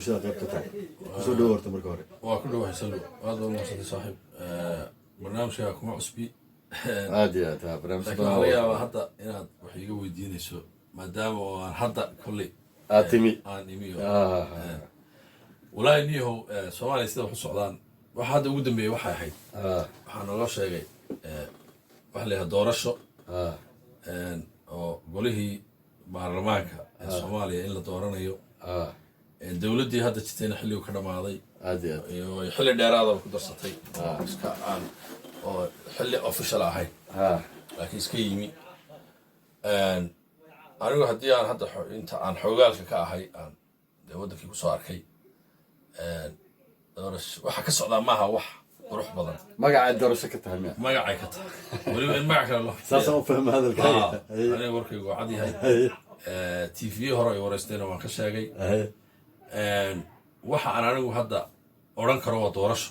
Bulshada qayb ka tahay. Kusoo dhowo horta marka hore. Waa ku dhawahay, Salwo. Aad baa umahadsantay, saaxiib. Barnaamijka kuma cusbi. Aad iyo aad, ha, barnaamij laakiin waxaa laga yaabaa hadda inaad wax iiga weydiinayso, maadaama oo aan hadda kolley aad timi. Aan imi. Walaahi niyahow, Soomaaliya sida wax u socdaan, waxa hadda ugu dambeeyey waxay ahayd, waxaa naloo sheegay waxa la yidhaha doorasho oo golihii baarlamaanka ee Soomaaliya in la dooranayo. Dowladdii hadda jirtayna xilligu ka dhamaaday. Aad iyo aad. Iyo xilli dheeraadaba ku darsatay oo iska aan oo xilli official ahayn, laakiin iska yimi. Anigu haddii aan hadda inta aan xoogaalka ka ahay, aan dee waddankii kusoo arkay, doorasho waxa ka socdaa maaha wax qurux badan. Magacay doorasho ka tahay miya? Magacay ka tahay, weliba in magac kale loo Saasaan u fahma hadalkaaga. Aniga warkaygu waa cad yahay. TV hore ay wareystayna waan ka sheegay. Waxa aan anigu hadda odhan karo waa doorasho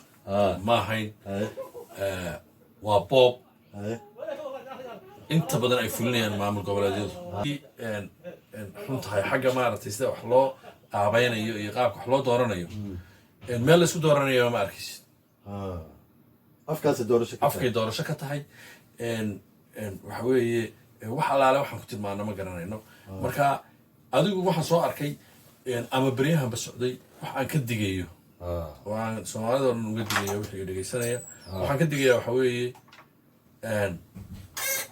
ma ahayn. Waa boob inta badan ay fulinayaan maamul goboleedyadu. Xun tahay xagga maaragtay sida wax loo qaabaynayo iyo qaabka wax loo dooranayo. Meel la isku dooranayo ma arkaysid. Afkaasi doorasho ka tahay. Afkay doorasho ka tahay. Waxa weeye, wax allaale waxaan ku tilmaano ma garanayno. Marka adigu waxaan soo arkay ama beryahanba socday, wax aan ka digayo oo aan Soomaalida o dhan uga digaya, wixii dhegeysanaya waxaan ka digaya waxa weeye,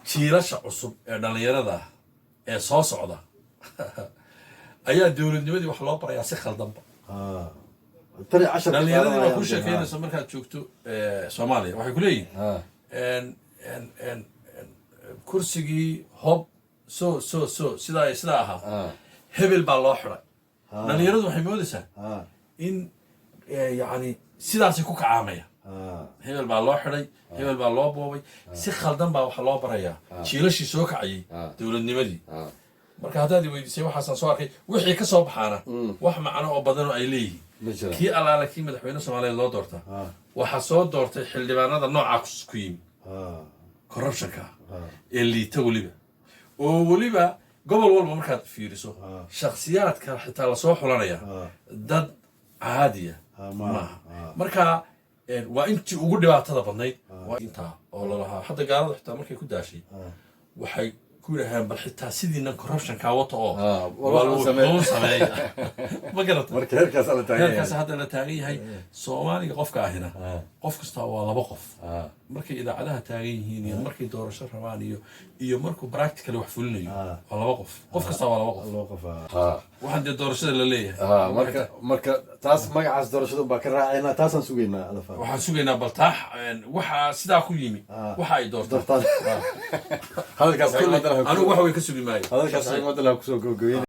jiilasha cusub ee dhallinyarada ah ee soo socda ayaa dowladnimadii wax loo barayaa si khaldanba. Tani cashar. Dhallinyaradii baa ku sheekeynaysa markaad joogto Soomaaliya, waxay ku leeyihin kursigii hob so so so sidaa sidaa ahaa, hebel baa loo xiday. Dhalinyaradu waxay moodaysaa in yacni sidaasay ku kacaamaya. Hebel baa loo xidhay, hebel baa loo boobay. Si khaldan baa waxa loo barayaa jiilashii soo kacayay dowladnimadii. Marka haddaad i weydiisay, waxaasaan soo arkay. Wixii ka soo baxaana wax macno oo badanoo ay leeyihiin Ma jiraan. Kii allaale kii madaxweyne Soomaaliyeed loo doortaa, waxaa soo doortay xildhibaanada noocaa ku yimi, corruptionka ee liita weliba, oo weliba gobol walba markaad fiiriso shakhsiyaadka xitaa lasoo xulanaya dad caadiya maaha. Marka waa intii ugu dhibaatada badnayd, waa intaa oo lalahaa. Hadda gaalada xitaa markay ku daashay, waxay ku yidhaaheen, bal xitaa sidiinan corruptionkaa wata oo war bal wax sameeya. Wuxuu sameeya, ma garata? Marka heerkaas la taagan Heerkaas yahay. hadda la taagan yahay. Soomaaliga qofka ahina, qof kasta waa laba qof markay idaacadaha taagan yihiin iyo markay doorasho rabaan iyo markuu practically wax fulinayo. Waa laba qof, qof kasta waa laba qof. Laba qof. Waxaan dee doorashada la leeyahay. Marka taas magacaas doorashada baa ka raacaynaa, taasaan sugaynaa alafa. Waxaan sugaynaa bal taa waxa sidaa ku yimi waxa ay doortaan. Doortaan. Hadalkaas xigmadda Anigu wax way ka sugi maayo. Hadalkaas xigmadda laha kusoo gabagabeynaya.